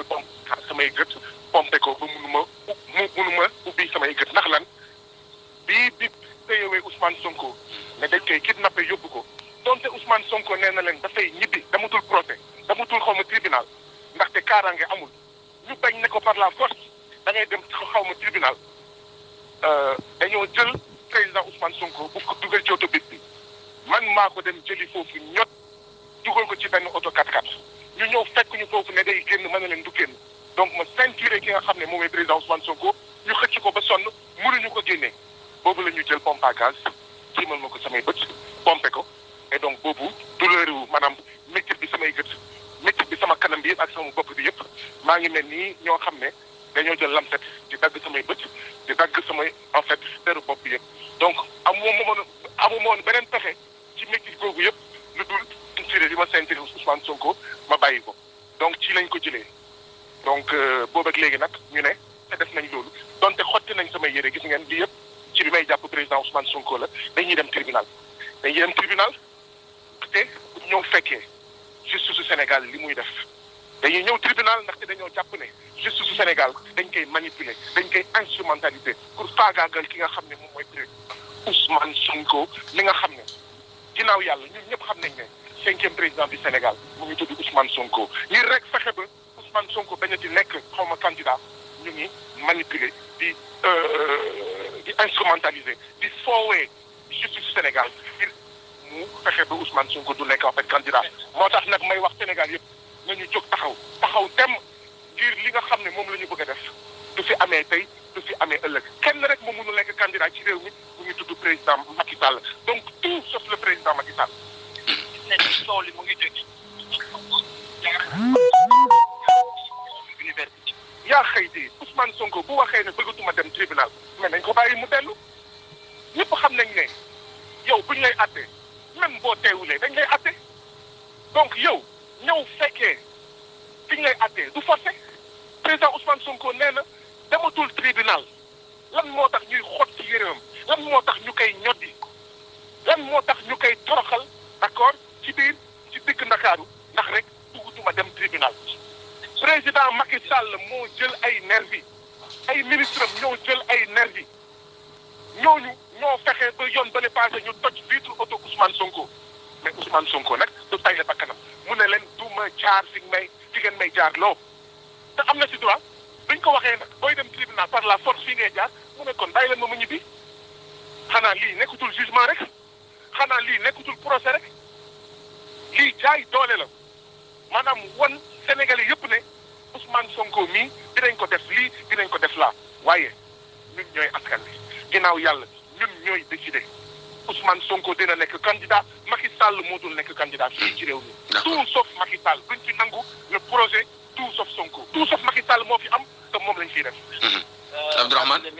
pompe samay gët pompe ko ba munuma ubbi samay gët ndax lan bi téyewee Ousmane Sonko ne dañ koy kidnappé yóbbu ko donte Ousmane Sonko nee na leen dafay ñibbi damatul procès damatul xaw ma tribunal ndaxte kaaraange amul ñu bañ ne ko par la force da ngay dem xaw ma tribunal dañoo jël président Ousmane Sonko bu ko dugal ci oto bi man maa ko dem jëli foofu ñot dugal ko ci benn oto 4x4 ñu ñëw fekk ñu foofu ne day génn mën na leen du génn donc ma ceinturé ki nga xam ne moom mooy président Ousmane Sonko ñu xëcc ko ba sonn mënuñu ko génnee boobu la ñu jël pompe à gaz jiimal ma ko samay bët pompe ko et donc boobu douleur wu maanaam métti bi samay gët métti bi sama kanam bi yëpp ak sama bopp bi yëpp maa ngi mel nii ñoo xam ne dañoo jël lamset di dagg samay bët di dagg samay en fait teru bopp bi yëpp donc amu moon beneen pexe ci métti googu yëpp lu dul ceinture bi ma ceinture Ousmane Sonko ma bàyyi ko donc ci lañ ko jëlee donc boobu ak léegi nag ñu ne te def nañ loolu donte xotti nañ samay yére gis ngeen lii yëpp ci bi may jàpp président Ousmane Sonko la dañuy dem tribunal te ñëw fekkee juste su Sénégal li muy def dañuy ñëw tribunal ndaxte dañoo jàpp ne juste su Sénégal dañ koy manipuler dañ koy instrumentaliser pour faagaagal ki nga xam ne moom mooy président Ousmane Sonko mi nga xam ne ginnaaw yàlla ñun ñëpp xam nañ ne 5e président du Sénégal mu ngi tudd Ousmane Sonko ngir rek fexe ba Ousmane Sonko bañ a di nekk xaw ma candidat ñu ngi manipuler di instrumentaliser di foowee justice Sénégal ngir mu fexe ba Ousmane Sonko du nekk en fait candidat moo tax nag may wax Sénégal yëpp nañu jóg taxaw tem ngir li nga xam ne moom la ñu bëgg a def du fi amee tey du fi amee ëllëg kenn rek moo mënul nekk candidat ci réew mi mu ngi tudd président Macky Sall donc tout sauf le président Macky Sall. gis nañ ni coow li mu ngi jóg. université. yaa xëy di Ousmane Sonko bu waxee ne bëggatuma dem tribunal mais nañ ko bàyyi mu dellu ñëpp xam nañ ne yow buñ lay àtte même boo teewulee dañ lay àtte donc yow ñëw fekkee fi ñu lay àttee du forcé président Ousmane Sonko nee na dematul tribunal lan moo tax ñuy xot ci yéreem lan moo tax ñu koy ñoddi lan moo tax ñu koy toroxal d'accord ci digg Ndakaaru ndax rek bëggatuma dem tribunal président Macky Sall moo jël ay nervi ay ministre am ñoo jël ay nervi ñooñu ñoo fexe ba yoon ba le passé ñu toj vitre auto Ousmane Sonko mais Ousmane Sonko nag du tayle ba kanam mu ne leen du ma jaar fi ngeen may jaar loo te am na ci droit buñ ko waxee nag booy dem tribunal par la force fii ngay jaar mu ne kon bàyyi leen ma ñibbi xanaa lii nekkutul jugement rek xanaa lii nekkutul procès rek lii jaay doole la maanaam won Sénégalais yëpp ne Ousmane Sonko mii dinañ ko def lii dinañ ko def laa waaye ñun ñooy askan wi ginnaaw yàlla ñun ñooy décider Ousmane Sonko dina nekk candidat Macky Sall moo dul nekk candidat fii ci réew mi. tout sauf Macky Sall duñ fi nangu le projet tout sauf Sonko tout sauf Macky Sall moo fi am te moom lañ fiy def. Abdourahmane